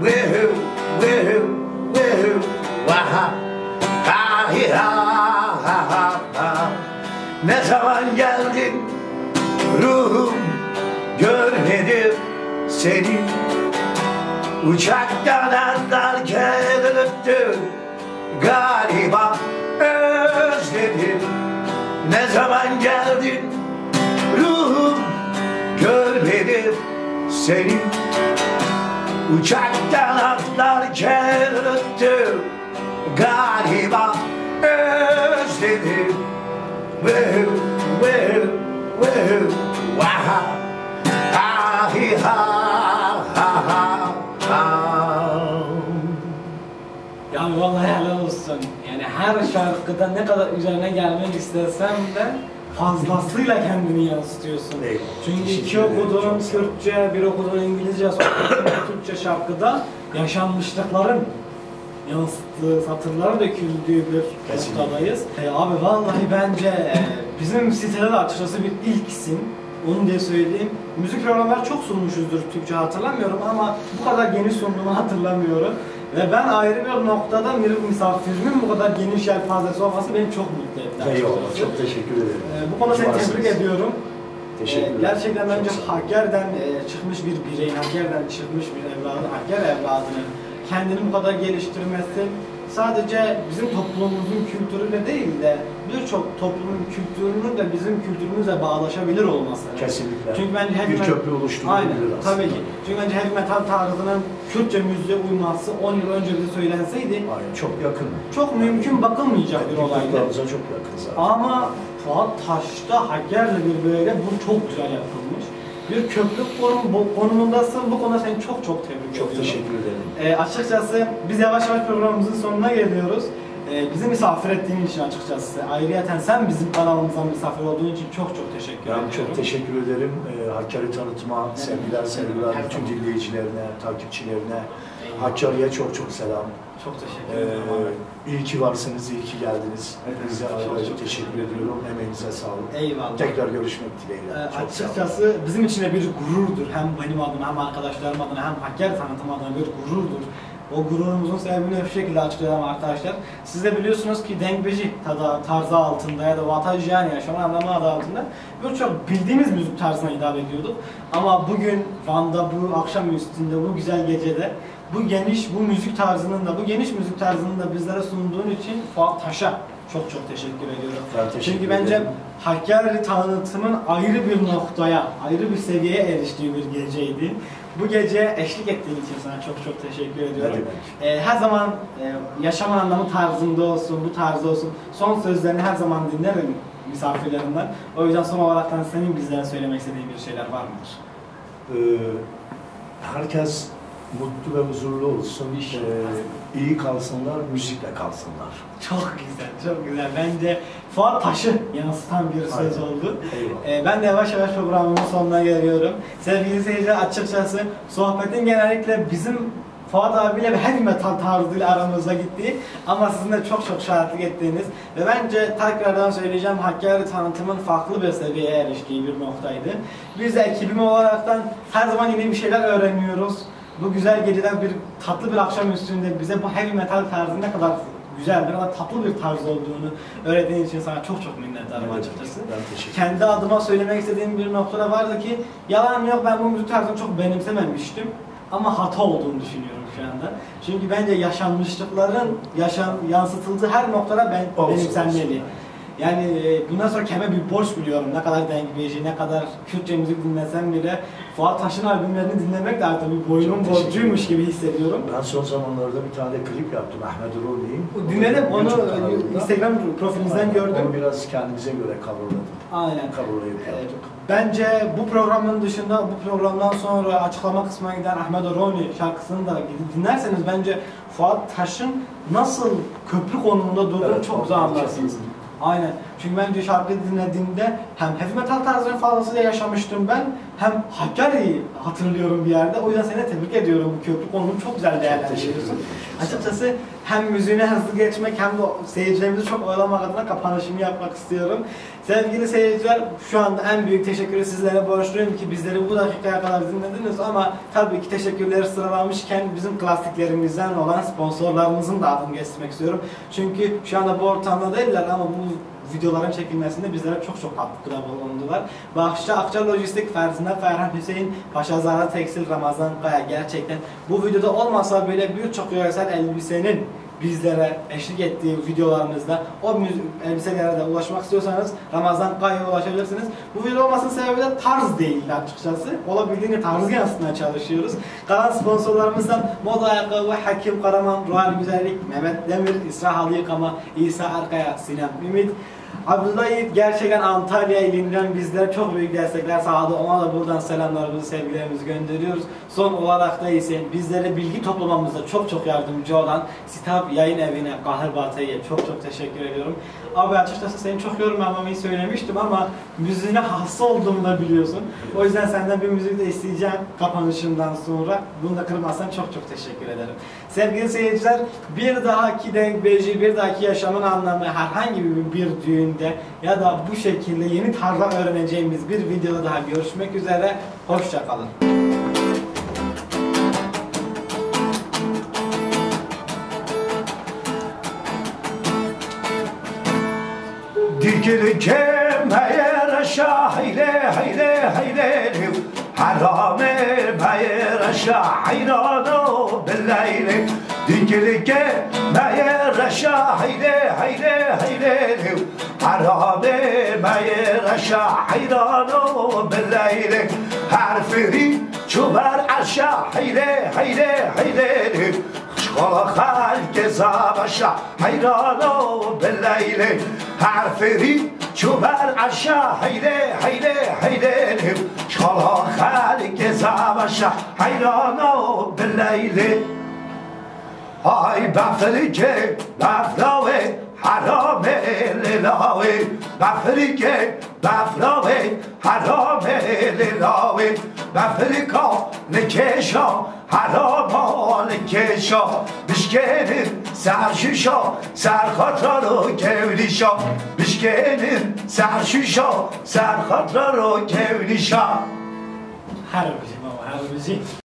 Woohoo, woohoo, woohoo, waha. Ha hi ha, ha ha ha. Ne zaman geldin ruhum, görmedim seni. Uçaktan atlarken unuttum. Galiba özledim. Ne zaman geldin ruhum, görmedim seni. Uçaktan atlarken unuttum. Galiba özledim. Woohoo, woohoo, woohoo, waha. Ha hi ha, ha ha ha. Yani vallahi helal olsun. Yani her şarkıda ne kadar üzerine gelmek istesem de fazlasıyla kendini yansıtıyorsun. Eyvallah. Çünkü iki okudun Kürtçe, bir okudun İngilizce, sonra Türkçe şarkıda yaşanmışlıkların yansıttığı, satırların döküldüğü bir noktadayız. E, abi vallahi bence e, bizim sitede de açıkçası bir ilksin. Onu diye söyleyeyim. Müzik programları çok sunmuşuzdur Türkçe, hatırlamıyorum ama bu kadar geniş sunduğunu hatırlamıyorum. Ve ben ayrı bir noktada bir misafirimin bu kadar geniş yelpazesi olması beni çok mutlu etti açıkçası. Eyvallah, çok teşekkür ederim. E, bu konuda seni tebrik ediyorum. Teşekkürler. E, gerçekten bence Hakkari'den e, çıkmış bir bireyin, Hakkari'den çıkmış bir evladın, Hakkari evladının kendini bu kadar geliştirmesi sadece bizim toplumumuzun kültürüyle değil de birçok toplumun kültürünün de bizim kültürümüzle bağlaşabilir olması. Kesinlikle. Çünkü bence heavy metal, bir köprü oluşturulabilir aslında. Tabii ki. Çünkü bence heavy metal tarzının Kürtçe müziğe uyması on yıl önce bize söylenseydi, aynen, çok yakın, çok mümkün bakılmayacak bir olaydı. Kültürlerimize çok yakın zaten. Ama Fuat Taş'ta Hakkari'yle bir böyle bu çok güzel yapılmış. Bir köprü konum, bu, konumundasın. Bu konuda seni çok çok tebrik ediyorum. Çok teşekkür ederim. E, açıkçası biz yavaş yavaş programımızın sonuna geliyoruz. E, bizi misafir ettiğin için açıkçası, ayrıyeten sen bizim kanalımıza misafir olduğun için çok çok teşekkür ediyorum. Ben çok teşekkür ederim. E, Hakkari tanıtıma sevgiler, saygılar, bütün dinleyicilerine, takipçilerine. Eyvallah. Hakkari'ye çok çok selam. Çok teşekkür ederim abi. Ee, iyi ki varsınız, iyi ki geldiniz. Hepinize ayrı ayrı teşekkür ediyorum. Emeğinize sağlık. Eyvallah. Tekrar görüşmek dileğiyle. Ee, çok sağ olun. Açıkçası bizim için de bir gururdur. Hem benim adıma, hem arkadaşlarım adına, hem Hakkari tanıtım adına bir gururdur. O gururumuzun sebebini şu şekilde açıklayalım arkadaşlar. Siz de biliyorsunuz ki Dengbeji tada-, tarzı altında ya da Vata Jiyan Yaşam Anlamı adı altında birçok bildiğimiz müzik tarzına hitap ediyorduk. Ama bugün Van'da bu akşam üstünde, bu güzel gecede bu geniş, bu müzik tarzının da, bu geniş müzik tarzının da bizlere sunduğun için Fuat Taş'a Çok çok teşekkür ediyorum. Ben teşekkür Çünkü bence ederim. Hakkari tanıtımın ayrı bir noktaya, ayrı bir seviyeye eriştiği bir geceydi. Bu geceye eşlik ettiğin için sana çok çok teşekkür Ne ediyorum. demek? Ee, her zaman e, yaşam anlamı tarzında olsun, bu tarzda olsun son sözlerini her zaman dinlerim misafirlerimden. O yüzden son olarak da senin bizlere söylemek istediğin bir şeyler var mıdır? Ee, herkes mutlu ve huzurlu olsun. İnşallah. Ee, iyi kalsınlar, müzikle kalsınlar. Çok güzel, çok güzel. Bence Fuat Taş'ı yansıtan bir söz Aynen. oldu. Eyvallah. Ee, ben de yavaş yavaş programımın sonuna geliyorum. Sevgili seyirciler, açıkçası sohbetin genellikle bizim Fuat abiyle ve heavy metal tarzıyla aramızda gittiği ama sizin de çok çok şahitlik ettiğiniz ve bence tekrardan söyleyeceğim Hakkari tanıtımın farklı bir seviyeye eriştiği bir noktaydı. Biz de ekibim olaraktan her zaman yeni bir şeyler öğreniyoruz. Bu güzel geceden bir tatlı bir akşam üstünde bize bu heavy metal tarzı ne kadar güzel, ne kadar tatlı bir tarz olduğunu öğrettiğin için sana çok çok minnettarım Ne demek? açıkçası. Ben teşekkür Kendi adıma söylemek istediğim bir nokta da vardı ki yalan yok, ben bu müzik tarzını çok benimsememiştim ama hata olduğunu düşünüyorum şu anda. Çünkü bence yaşanmışlıkların yaşam yansıtıldığı her noktada ben Olsun, benimsenmeli. olsun. Yani e, bundan sonra kendime bir borç biliyorum. Ne kadar dengbeji, ne kadar Kürtçe müzik dinlesem bile Fuat Taş'ın albümlerini dinlemek de artık bir boynum Çok teşekkür borcuymuş ederim. gibi hissediyorum. Ben son zamanlarda bir tane de klip yaptım Ahmet Roni. Dinledim onu YouTube kanalında. Instagram profilinizden Aynen. gördüm. Onu biraz kendimize göre coverladım. Aynen. Coverlayıp Ee, yaptık. Bence bu programın dışında, bu programdan sonra açıklama kısmına giden Ahmet Roni şarkısını da gidip dinlerseniz bence Fuat Taş'ın nasıl köprü konumunda durduğunu Evet, çok güzel onu anlarsınız. Aynen. Çünkü bence şarkı dinlediğimde hem heavy metal tarzını fazlasıyla yaşamıştım ben hem Hakkari'yi hatırlıyorum bir yerde. O yüzden seni tebrik ediyorum. Bu köprü konumunu çok güzel Teşekkür değerlendiriyorsun. ederim. Açıkçası hem müziğine hızlı geçmek hem de seyircilerimizi çok oyalamak adına kapanışımı yapmak istiyorum. Sevgili seyirciler, şu anda en büyük teşekkürü sizlere borçluyum ki bizleri bu dakikaya kadar dinlediniz ama tabii ki teşekkürleri sıralamışken bizim klasiklerimizden olan sponsorlarımızın da adını geçmek istiyorum. Çünkü şu anda bu ortamda değiller ama bu videoların çekilmesinde bizlere çok çok katkıda bulundular. Bahçe Akça Lojistik, Ferzina Ferhan Hüseyin, Paşazade Tekstil, Ramazan Kaya gerçekten bu videoda olmasa bile birçok yöresel elbisenin bizlere eşlik ettiği videolarımızda o müz- elbiselere de ulaşmak istiyorsanız Ramazan Kaya'ya ulaşabilirsiniz. Bu video olmasının sebebi de tarz değildi açıkçası. Olabildiğince tarzı yansıtmaya çalışıyoruz. Kalan sponsorlarımızdan Moda Ayakkabı, Hakim Karaman, Royal Güzellik, Mehmet Demir, İsra Halı Yıkama, İsa Erkaya, Sinem Ümit, Abdullah Yiğit gerçekten Antalya ilinden bizlere çok büyük destekler sağladı. Ona da buradan selamlarımızı, sevgilerimizi gönderiyoruz. Son olarak da ise bizlere bilgi toplamamızda çok çok yardımcı olan Sitap Yayın Evi'ne, Kahir Batay'a çok çok teşekkür ediyorum. Abi açıkçası seni çok yormamamı söylemiştim ama müziğine hasta olduğumu da biliyorsun. O yüzden senden bir müzik de isteyeceğim kapanışından sonra. Bunu da kırmazsan çok çok teşekkür ederim. Sevgili seyirciler, bir dahaki dengbeji, bir dahaki yaşamın anlamı herhangi bir, bir düğünde ya da bu şekilde yeni tarzlar öğreneceğimiz bir videoda daha görüşmek üzere. Hoşça kalın. Dîkilike meyê reşa heylê heylê heylê lêw. Heramê meyê reşa heyrano bileylê. Dîkilike meyê reşa heylê heylê heylê lêw. Heramê meyê reşa heyrano bileylê. Her firî çû ber erşa heylê heylê heylê lêw. Xişkola xelkê zabaşa heyrano bileylê. Her firî çû ber erşa heylê heylê heylê lêw. Xişkola xelkê zabaşa heyrano bileylê. Ay befirikê befrawê heramê lêlawê. Befirikê befrawê heramê lêlawê. Befirika li kêşa herama li kêşa. Bişkênin ser şûşa ser xatran û kewnîşa. Bişkênin ser şûşa ser xatran û kewnîşa. Her bizi baba, her bizi.